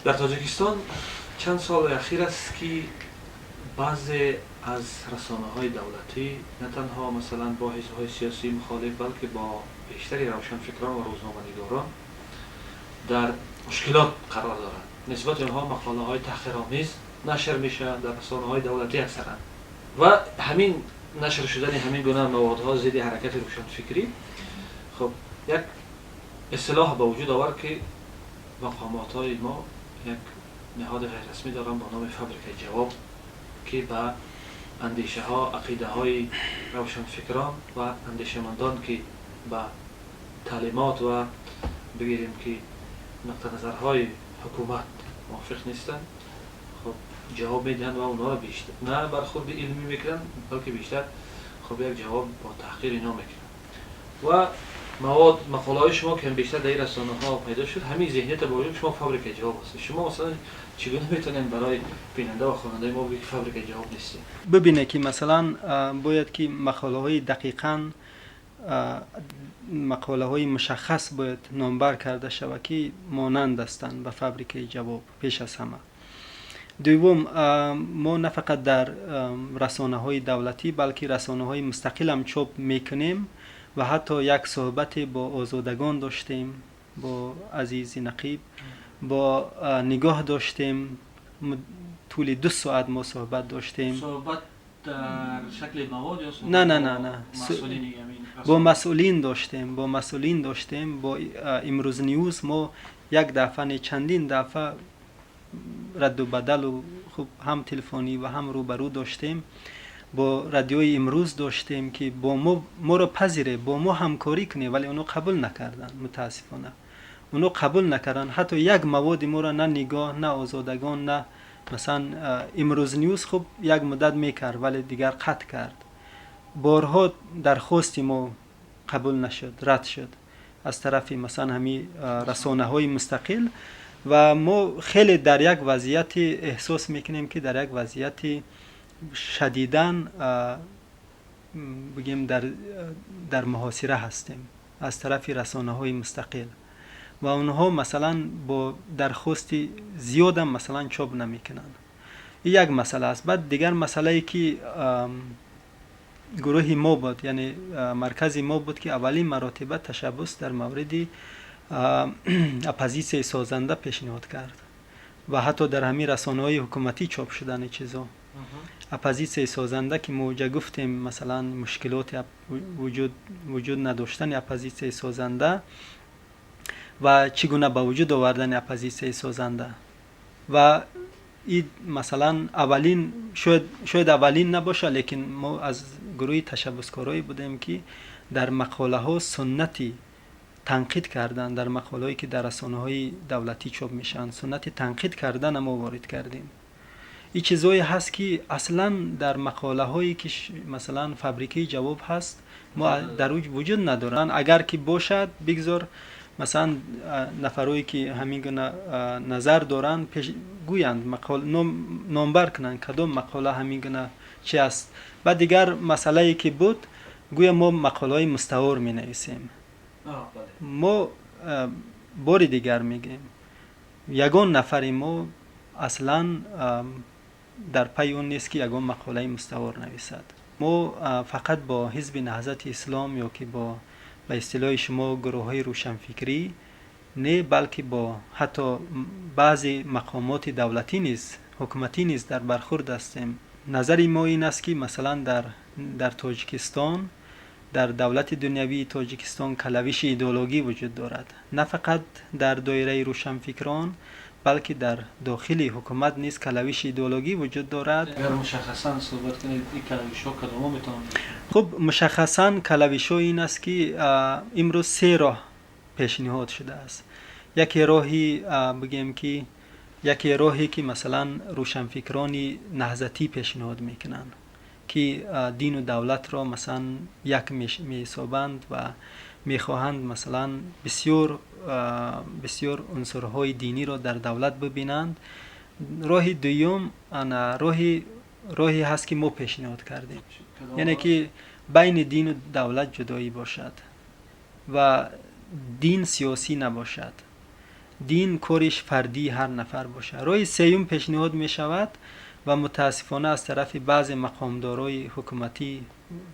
Дар Тоҷикистон чанд соли ахир аст, ки баъзе аз расонаҳои давлатӣ на танҳо, масалан, бо ҳизбҳои сиёсии мухолиф, балки бо бештари равшанфикрон ва рӯзноманигорон дар мушкилот қарор доранд. Нисбати онҳо мақолаҳои таҳқиромез нашр мешаванд дар расонаҳои давлатӣ аксаран. Ва ҳамин нашр шудани ҳамин гуна маводҳо зидди ҳаракати рӯшанфикрӣ, хуб, як истилоҳ ба вуҷуд овард, ки мақомотҳои мо як ниҳоди ғайррасмӣ доранд бо номи «Фабрикаи ҷавоб», ки ба андешаҳо, ақидаҳои равшанфикрон ва андешамандон, ки ба таълимот ва, бигирем ки, нуқтаназарҳои ҳукумат мувофиқ нестанд, хуб, ҷавоб медиҳанд ва онҳоро бештар на бархурди илмӣ мекунанд, балки бештар, хуб, як ҷавоб бо таҳқир ино мекунанд. Ва мавод, мақолаҳои шумо, ки бештар дар ин расонаҳо пайдо шуд, ҳамин зеҳнията ба вуҷуд. Шумо фабрикаи ҷавоб ҳастед. Шумо, масалан, чӣ гуна метавонед барои бинанда ва хонандаи мо бигӯед, ки фабрикаи ҷавоб нестед? Бибине, ки масалан, бояд ки мақолаҳои дақиқан, мақолаҳои мушаххас бояд номбар карда шавад, ки монанд ҳастанд ба фабрикаи ҷавоб, пеш аз ҳама. Дуюм, мо на фақат дар расонаҳои давлатӣ, балки расонаҳои мустақилам чоп мекунем ва ҳатто як суҳбате бо Озодагон доштем, бо Азизи Нақиб, бо Нигоҳ доштем. Тӯли 2 соат мо суҳбат доштем. Суҳбат дар шакли мавод ё Не, не, не, не. Масъулини ҳамин? Бо масъулин доштем, бо масъулин доштем. Бо Имрӯз Ньюз мо як дафъа не, чандин дафъа радду бадалу, хуб, ҳам телефонӣ ва ҳам рӯбарӯ доштем. Бо Радиои Имрӯз доштем, ки бо мо, моро пазире, бо мо ҳамкорӣ кунем, вале онҳо қабул накарданд. Мутаассифона, онҳо қабул накарданд ҳатто як маводи моро, на Нигоҳ, на Озодагон, на, масалан, Имрӯз Ньюз. Хуб, як муддат мекард, вале дигар қатъ кард. Борҳо дархости мо қабул нашуд, рад шуд аз тарафи, масалан, ҳамин расонаҳои мустақил. Ва мо хеле дар як вазъияти эҳсос мекунем, ки дар як вазъияти шадидан, бигем, дар муҳосира ҳастем аз тарафи расонаҳои мустақил ва онҳо, масалан, бо дархости зиёдам, масалан, чоп намекунанд. Ин як масъала аст. Баъд дигар масъалае, ки гурӯҳи мо буд, яъне маркази мо буд, ки аввалин маротиба ташаббус дар мавриди оппозитсияи созанда пешниҳод кард ва ҳатто дар ҳамин расонаҳои ҳукуматӣ чоп шудани чизо, оппозитсияи созанда, ки мо уҷа гуфтем, масалан, мушкилоти вуҷуд надоштани оппозитсияи созанда ва чӣ гуна ба вуҷуд овардани оппозитсияи созанда. Ва ин, масалан, аввалин, шояд аввалин набошад, лекин мо аз гурӯҳи ташаббускорое будем, ки дар мақолаҳо суннати танқид кардан, дар мақолаҳое ки дар расонаҳои давлатӣ чоп мешаванд, суннати танқид кардана мо ворид кардем. Ин чизое ҳаст, ки аслан дар мақолаҳое ки, масалан, фабрикаи ҷавоб ҳаст, мо дар ӯ вуҷуд надоранд. Агар ки бошад, бигзор, масалан, нафарое ки ҳамин гуна назар доранд, пеш гӯянд, номбар кунанд, кадом мақола ҳамин гуна чи аст. Ва дигар масъалае ки буд, гӯя мо мақолаҳои мустаор менависем. Мо бори дигар мегӯем, ягон нафари мо аслан дар пайи он нест, ки ягон мақолаи мустаор нависад. Мо фақат бо Ҳизби Наҳзати Ислом ё ки бо, ба истилоҳи шумо, гурӯҳҳои рӯшанфикрӣ не, балки бо ҳатто баъзе мақомоти давлатӣ низ, ҳукуматӣ низ дар бархурд ҳастем. Назари мо ин аст, ки, масалан, дар Тоҷикистон, дар давлати дунявии Тоҷикистон калавиши идеологӣ вуҷуд дорад, на фақат дар доираи рӯшанфикрон, балки дар дохили ҳукумат низ калавиши идеологӣ вуҷуд дорад. Агар мушаххасан суҳбат кунед, ин калавишҳо кадомҳо метавонанд? Хуб, мушаххасан калавишҳо ин аст, ки имрӯз се роҳ пешниҳод шудааст. Яке роҳи, бигем ки, яке роҳе ки, масалан, рӯшанфикрони наҳзатӣ пешниҳод мекунанд, ки дину давлатро, масалан, як меҳисобанд ва мехоҳанд, масалан, бисёр бисёр унсурҳои диниро дар давлат бибинанд. Роҳи дуюм, ана роҳе ҳаст, ки мо пешниҳод кардем, яъне ки байни дину давлат ҷудоӣ бошад ва дин сиёсӣ набошад. Дин кориш фардии ҳар нафар бошад. Роҳи сеюм пешниҳод мешавад ва мутаассифона аз тарафи баъзе мақомдорои ҳукуматӣ,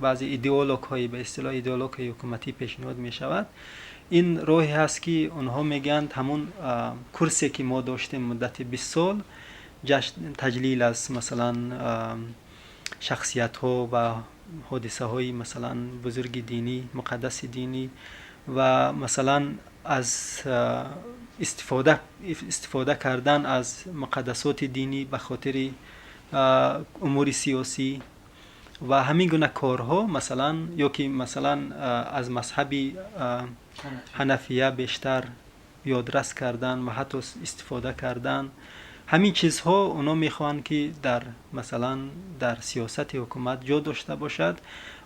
баъзе идеологҳои, ба истилоҳ идеологҳои ҳукуматӣ пешниҳод мешавад. Ин роҳе ҳаст, ки онҳо мегӯянд ҳамун курсе, ки мо доштем муддати 20 сол, ҷашн таҷлил аз масалан шахсиятҳо ва ҳодисаҳои масалан бузурги динӣ, муқаддаси динӣ ва масалан аз истифода кардан аз муқаддасоти динӣ ба хотири умури сиёсӣ ва ҳамин гуна корҳо, масалан, ё ки масалан аз мазҳаби ҳанафия бештар ёдрас кардан ва ҳатто истифода кардан, ҳамин чизҳо онҳо мехоҳанд, ки дар масалан дар сиёсати ҳукумат ҷо дошта бошад.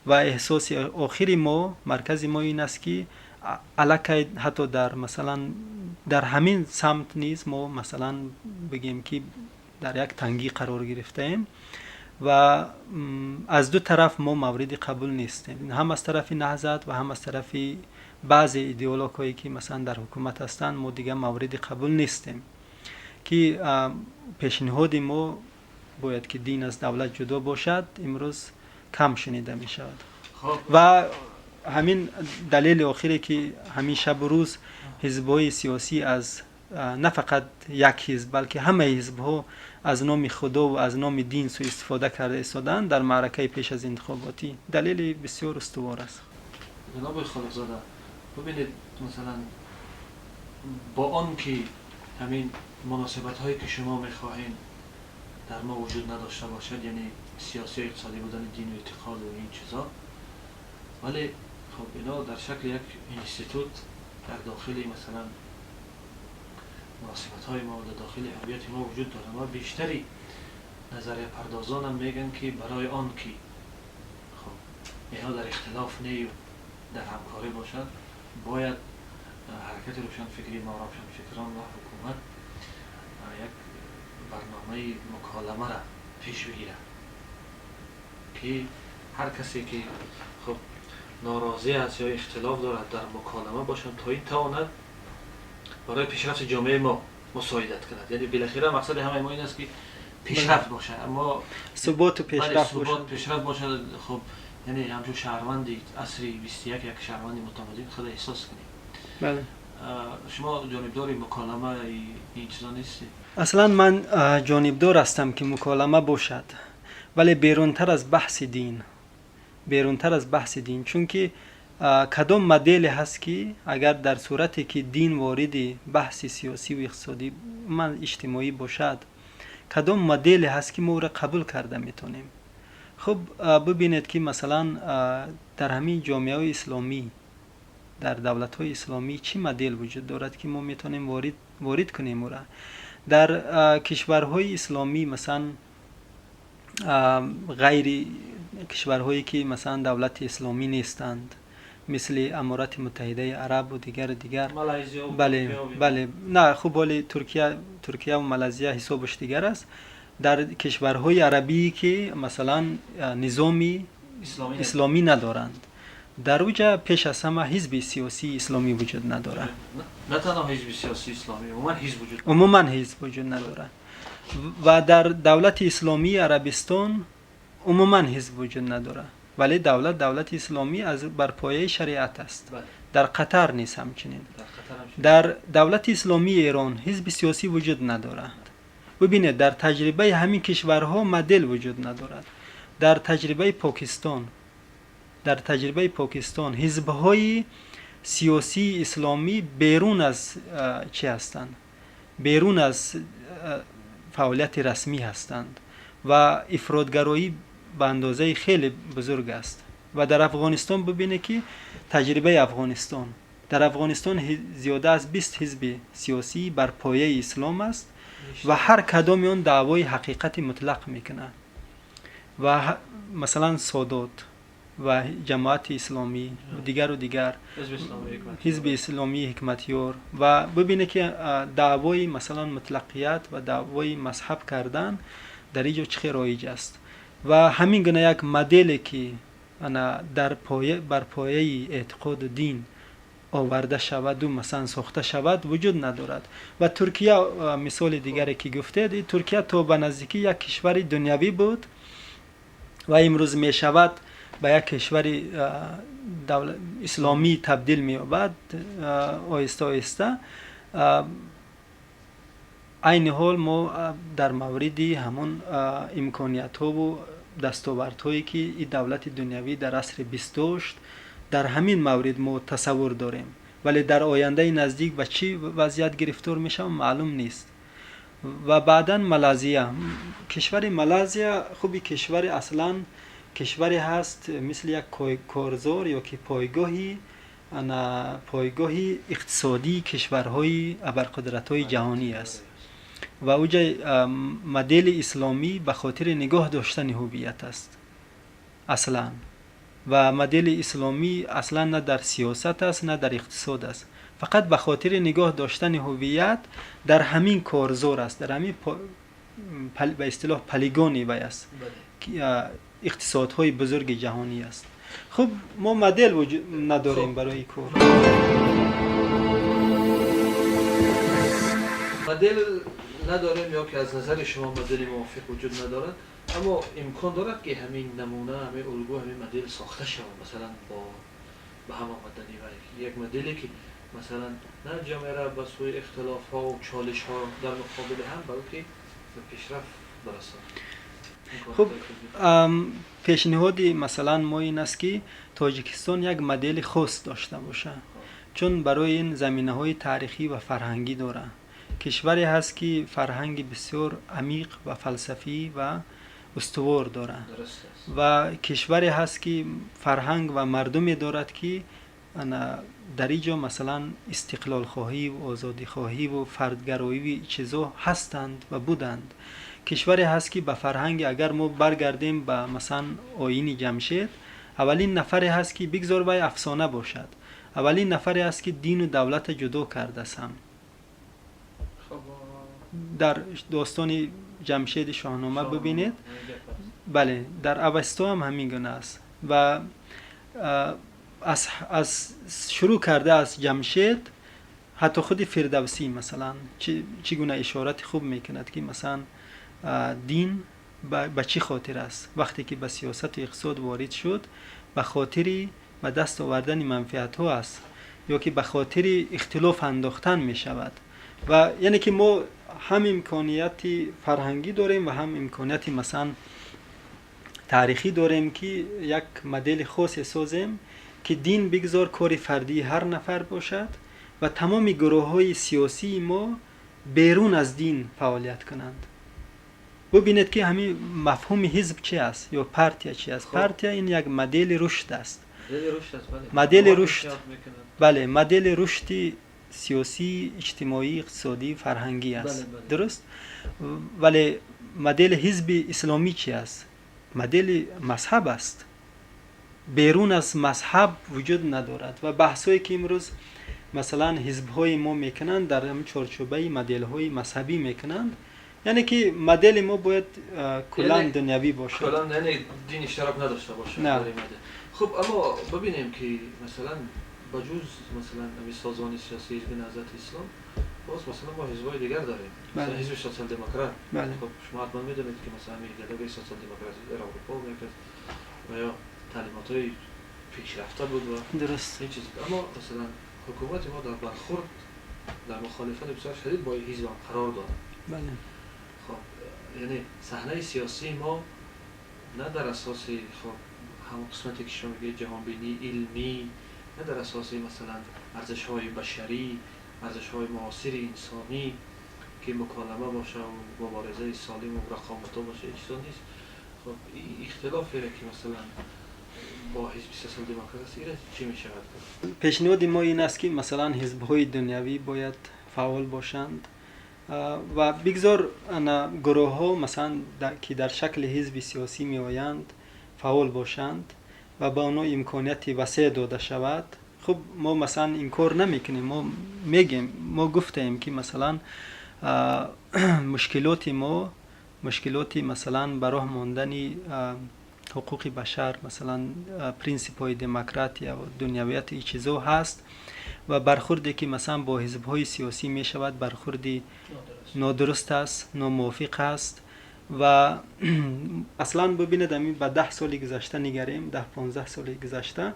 Ва эҳсоси охири мо, маркази мо ин аст, ки аллакай ҳатто дар масалан дар ҳамин самт низ мо масалан бигем, ки дар як тангӣ қарор гирифтаем ва аз ду тараф мо мавриди қабул нестем, ҳам аз тарафи Наҳзат ва ҳам аз тарафи баъзе идеологҳое, ки масалан дар ҳукумат ҳастанд. Мо дигар мавриди қабул нестем, ки пешниҳоди мо бояд ки дин аз давлат ҷудо бошад, имрӯз кам шунида мешавад. Ва ҳамин далели охире, ки ҳамин шабу рӯз ҳизбҳои сиёсӣ аз на фақат як ҳизб, балки ҳамаи ҳизбҳо аз номи Худо ва аз номи дин суистифода карда истодаанд дар маъракаи пеш аз интихоботӣ, далели бисёр устувор аст. Ҷаноби Холиқзода, бубинед, масалан бо он ки ҳамин муносибатҳое, ки шумо мехоҳед, дар мо вуҷуд надошта бошад, яъне сиёсию иқтисодӣ будани дину эътиқоду ин чизо, вале хуб ино дар шакли як институт дар дохили масалан муносибатҳои мо, дар дохили ҳуввияти мо вуҷуд доранд. Ва бештари назарияпардозонам мегӯянд, ки барои он ки хуб инҳо дар ихтилоф нею дар ҳамкорӣ бошанд, бояд ҳаракати рӯшанфикрии мо, равшанфикрон ва ҳукумат як барномаи муколамаро пеш бигирад, ки ҳар касе ки хуб норозӣ аст ё ихтилоф дорад, дар муколама бошанд, то ин тавонад барои пешрафти ҷомеаи мо мусоидат кунад. Яъне билохира мақсади ҳамаи мо ин аст, ки пешрафт бошад, аммо суботу пешрафт. Субот, пешрафт бошад. Хуб, яъне ҳамчун шаҳрванди асри 21, як шаҳрванди мутамаддин худо эҳсос кунем. Шумо ҷонибдори муколама ин чизо нестед? Аслан ман ҷонибдор ҳастам, ки муколама бошад, вале берунтар аз баҳси дин, берунтар аз баҳси дин. Чунки кадом моделе ҳаст, ки агар дар сурате ки дин вориди баҳси сиёсиву иқтисодӣ, ман иҷтимоӣ бошад, кадом моделе ҳаст, ки мо ӯро қабул карда метавонем? Хуб, бибинед, ки масалан дар ҳамин ҷомеаҳои исломӣ, дар давлатҳои исломӣ чӣ модел вуҷуд дорад, ки мо метавонем ворид кунем ӯра дар кишварҳои исломӣ, масалан ғайри кишварҳое, ки масалан давлати исломӣ нестанд, мисли Аморати Муттаҳидаи Арабу дигару дигар. Бале, бале, на, хуб, ҳоли Туркияву Малайзия ҳисобаш дигар аст. Дар кишварҳои арабие, ки масалан низоми исломӣ надоранд, дар уҷа пеш аз ҳама ҳизби сиёсии исломӣ вуҷуд надорад. На танҳо ҳизби сиёсии исломӣ, умуман ҳизб вуҷуд Умуман ҳизб вуҷуд надорад. Ва дар давлати исломии Арабистон умуман ҳизб вуҷуд надорад, вале давлат давлати исломӣ аз бар пояи шариат аст. Дар Қатар низ ҳамчунин. Дар давлати исломии Эрон ҳизби сиёсӣ вуҷуд надорад. Бубинед, дар таҷрибаи ҳамин кишварҳо модел вуҷуд надорад. Дар таҷрибаи Покистон ҳизбҳои сиёсии исломӣ берун аз чӣ ҳастанд, берун аз фаъолияти расмӣ ҳастанд ва ифротгароӣ ба андозаи хеле бузург аст. Ва дар Афғонистон бубинед, ки таҷрибаи Афғонистон, дар Афғонистон зиёда аз 20 ҳизби сиёсӣ бар пояи ислом аст ва ҳар кадоми он даъвои ҳақиқати мутлақ мекунад. Ва масалан Содот ва Ҷамоати исломӣ, дигару дигар, Ҳизби исломии Ҳикматёр. Ва бубинед, ки даъвои масалан мутлақият ва даъвои мазҳаб кардан дар ин ҷо чӣ хел роиҷ аст. Ва ҳамин гуна як моделе, ки ана дар поя, бар пояи эътиқоду дин оварда шаваду, масалан, сохта шавад, вуҷуд надорад. Ва Туркия, мисоли дигаре ки гуфтед, Туркия то ба наздикӣ як кишвари дунявӣ буд ва имрӯз мешавад ба як кишвари исломӣ табдил меёбад оҳиста оҳиста. Айни ҳол мо дар мавриди ҳамон имкониятҳову дастовардҳое, ки ин давлати дунявӣ дар асри бист дошт, дар ҳамин маврид мо тасаввур дорем, вале дар ояндаи наздик ба чӣ вазъият гирифтор мешавам, маълум нест. Ва баъдан Малайзия, кишвари Малайзия, хуби кишвари аслан кишваре ҳаст, мисли як корзор ё ки пойгоҳи ана пойгоҳи иқтисодии кишварҳои абарқудратҳои ҷаҳонӣ аст ва уҷа модели исломӣ ба хотири нигоҳ доштани ҳувият аст аслан. Ва модели исломӣ аслан на дар сиёсат аст, на дар иқтисод аст, фақат ба хотири нигоҳ доштани ҳувият дар ҳамин корзор аст, дар ҳамин ба истилоҳ полигони вай аст, иқтисодҳои бузурги ҷаҳонӣ аст. Хуб, мо модел вуҷуд надорем барои кор. Модел надорем ё ки аз назари шумо модели мувофиқ вуҷуд надорад, аммо имкон дорад, ки ҳамин намуна, ҳамин улгӯ, ҳамин модел сохта шавад, масалан, бо ба ҳам омадани ва як моделе, ки масалан на ҷомеаро ба сӯи ихтилофҳо ва чолишҳо дар муқобили ҳам, балки ба пешрафт барасонад. Хуб, пешниҳоди масалан мо ин аст, ки Тоҷикистон як модели хос дошта бошад, чун барои ин заминаҳои таърихӣ ва фарҳангӣ дорад. Кишваре ҳаст, ки фарҳанги бисёр амиқ ва фалсафӣ ва устувор дорад ва кишваре ҳаст, ки фарҳанг ва мардуме дорад, ки дар ин ҷо масалан истиқлолхоҳӣ, озодихоҳиву фардгароиву чизо ҳастанд ва буданд. Кишваре ҳаст, ки ба фарҳанги, агар мо баргардем ба масалан оини Ҷамшед, аввалин нафаре ҳаст, ки бигзор вай афсона бошад, аввалин нафаре ҳаст, ки дину давлата ҷудо кардааст ҳам. Дар достони Ҷамшеди Шоҳнома бибинед, бале, дар Авесто ҳам ҳамин гуна аст. Ва аз шурӯъ карда аз Ҷамшед, ҳатто худи Фирдавсӣ масалан чӣ гуна ишорати хуб мекунад, ки масалан дин ба чӣ хотир аст. Вақте ки ба сиёсату иқтисод ворид шуд, ба хотири ба даст овардани манфиатҳо аст ё ки ба хотири ихтилоф андохтан мешавад. Ва яъне ки мо ҳам имконияти фарҳангӣ дорем ва ҳам имконияти масалан таърихӣ дорем, ки як модели хосе созем, ки дин бигзор кори фардии ҳар нафар бошад ва тамоми гурӯҳҳои сиёсии мо берун аз дин фаъолият кунанд. Бубинед, ки ҳамин мафҳуми ҳизб чи аст ё партия чи аст. Партия ин як модели рушд аст, модели рушд, бале, модели рушди сиёсӣ, иҷтимоӣ, иқтисодӣ, фарҳангӣ аст, дуруст. Вале модели ҳизби исломӣ чи аст? Модели мазҳаб аст, берун аз мазҳаб вуҷуд надорад. Ва баҳсҳое, ки имрӯз масалан ҳизбҳои мо мекунанд, дар ҳамин чорчӯбаи моделҳои мазҳабӣ мекунанд. Яъне ки модели мо бояд куллан дунявӣ бошад. Куллан, яъне дин иштирок надошта бошад. Хуб, аммо бибинем, ки масалан ба ҷуз масалан ҳамин созмони сиёсии Ҳизби Наҳзати Ислом, боз масалан мо ҳизбҳои дигар дорем, масалан Ҳизби Сотсиал-Демократ. Хуб, шумо ҳатман медонед, ки масалан ҳамин идеологияи социал-демократӣ дар Аврупо мекард ва ё таълимотҳои пешрафта буд ва ин чиз. Аммо масалан ҳукумати мо дар бархурд, дар мухолифати бисёр шадид бо ин ҳизб ҳам қарор дорад. Хоб, яъне саҳнаи сиёсии мо на дар асоси, хоб, ҳамон қисмате, ки шумо мегӯед, ҷаҳонбинии илмӣ, на дар асоси масалан арзишҳои башарӣ, арзишҳои муосири инсонӣ, ки муколама боша, муборизаи солиму рақобатҳо боша, ин чизо нест. Хоб, ихтилофере, ки масалан бо ҳизби социал-демократ аст, ира чӣ мешавад? Пешниҳоди мо ин аст, ки масалан ҳизбҳои дунявӣ бояд фаъол бошанд ва бигзор ана гурӯҳҳо масалан, ки дар шакли ҳизби сиёсӣ меоянд, фаъол бошанд ва ба онҳо имконияти васеъ дода шавад. Хуб, мо масалан инкор намекунем, мо мегем, мо гуфтаем, ки масалан мушкилоти мо, мушкилоти масалан ба роҳ мондани ҳуқуқи башар, масалан, принсипҳои демократия ва дунявият, ин чизо ҳаст ва бархурде ки масалан бо ҳизбҳои сиёсӣ мешавад, бархурди нодуруст аст, номувофиқ аст. Ва аслан бибинед, ҳамин ба 10 соли гузашта нигарем, 10-15 соли гузашта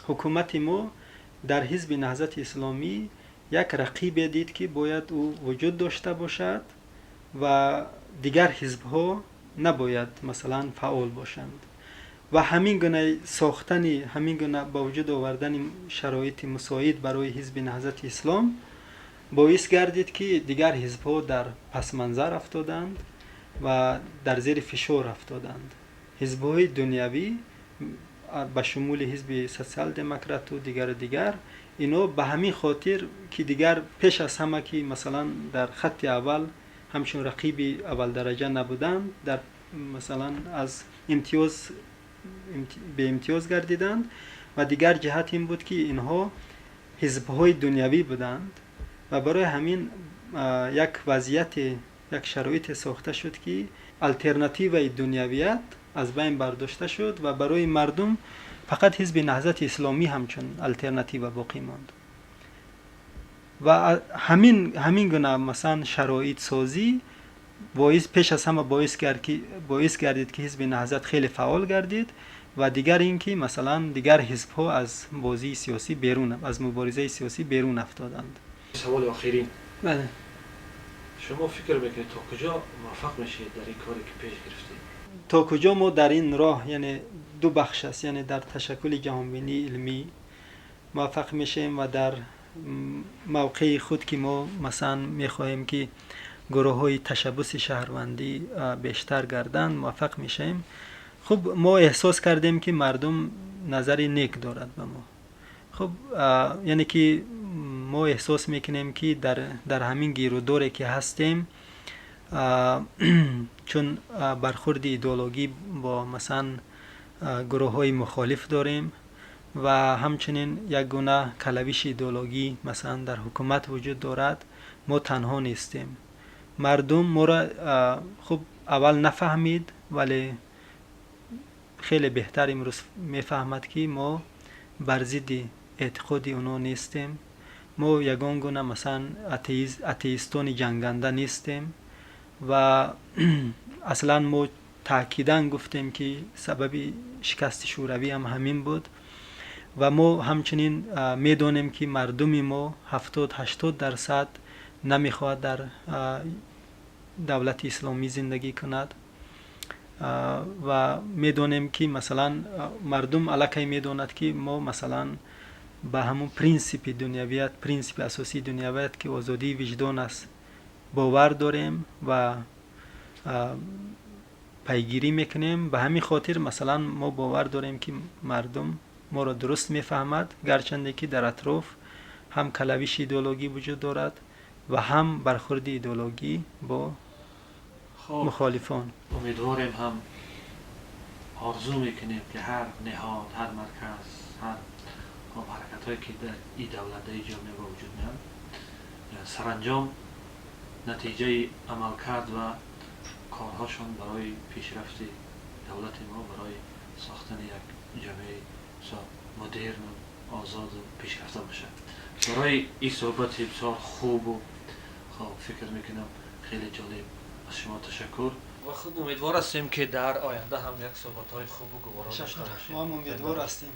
ҳукумати мо дар Ҳизби Наҳзати Исломӣ як рақибе дид, ки бояд ӯ вуҷуд дошта бошад ва дигар ҳизбҳо набояд масалан фаъол бошанд. Ва ҳамин гуна сохтани, ҳамин гуна ба вуҷуд овардани шароити мусоид барои Ҳизби Наҳзати Ислом боис гардид, ки дигар ҳизбҳо дар пасманзар афтоданд ва дар зери фишор афтоданд. Ҳизбҳои дунявӣ ба шумули Ҳизби Социал-демократу дигару дигар, ино ба ҳамин хотир ки дигар пеш аз ҳама ки масалан дар хатти аввал ҳамчун рақиби аввалдараҷа набуданд, дар масалан аз имтиёз беимтиёз гардиданд. Ва дигар ҷиҳат ин буд, ки инҳо ҳизбҳои дунявӣ буданд ва барои ҳамин як вазъияте, як шароите сохта шуд, ки алтернативаи дунявият аз байн бардошта шуд ва барои мардум фақат Ҳизби Наҳзати Исломӣ ҳамчун алтернатива боқӣ монд. Ва ҳамин гуна масалан шароитсозӣ боис пеш аз ҳама боис гардид, ки Ҳизби Наҳзат хеле фаъол гардид ва дигар ин ки масалан дигар ҳизбҳо аз бозии сиёсӣ берун, аз муборизаи сиёсӣ берун афтоданд. Саволи охирин. Бале. Шумо фикр мекунед, то куҷо муваффақ мешавед дар ин коре ки пеш гирифтед? То куҷо мо дар ин роҳ, яъне ду бахш аст, яъне дар ташаккули ҷаҳонбинии илмӣ муваффақ мешавем ва дар мавқеи худ, ки мо масалан мехоҳем, ки гурӯҳҳои ташаббуси шаҳрвандӣ бештар гарданд, муваффақ мешавем. Хуб, мо эҳсос кардем, ки мардум назари нек дорад ба мо. Хуб, яъне ки мо эҳсос мекунем, ки дар ҳамин гирудоре ки ҳастем, чун бархурди идеологӣ бо масалан гурӯҳҳои мухолиф дорем ва ҳамчунин як гуна калавиши идеологӣ масалан дар ҳукумат вуҷуд дорад, мо танҳо нестем. Мардум моро хуб аввал нафаҳмид, вале хеле беҳтар имрӯз мефаҳмад, ки мо бар зидди эътиқоди онҳо нестем, мо ягон гуна масалан атеистони ҷанганда нестем. Ва аслан мо таъкидан гуфтем, ки сабаби шикасти Шӯравӣ ҳам ҳамин буд. Ва мо ҳамчунин медонем, ки мардуми мо 70-80% намехоҳад дар давлати исломӣ зиндагӣ кунад. Ва медонем, ки масалан мардум аллакай медонад, ки мо масалан ба ҳамун принсипи дунявият, принсипи асосии дунявият, ки озодии виҷдон аст, бовар дорем ва пайгирӣ мекунем. Ба ҳамин хотир масалан мо бовар дорем, ки мардум моро дуруст мефаҳмад, гарчанде ки дар атроф ҳам калавиши идеологӣ вуҷуд дорад ва ҳам бархурди идеологӣ бо мухолифон. Умедворем, ҳам орзу мекунем, ки ҳар ниҳод, ҳар марказ, ҳар ҳаракатҳое ки дар ин давлат, дар ин ҷомеа ба вуҷуд меоянд, саранҷом натиҷаи амалкард ва корҳошон барои пешрафти давлати мо, барои сохтани як ҷомеаи модерну озоду пешрафта бошад. Барои ин суҳбати бисёр хубу, хоб, фикр мекунам, хеле ҷолиб аз шумо ташаккур ва хуб, умедвор ҳастем, ки дар оянда ҳам як суҳбатҳои хубу гуворо дошта бошем. Мо ҳам умедвор ҳастем.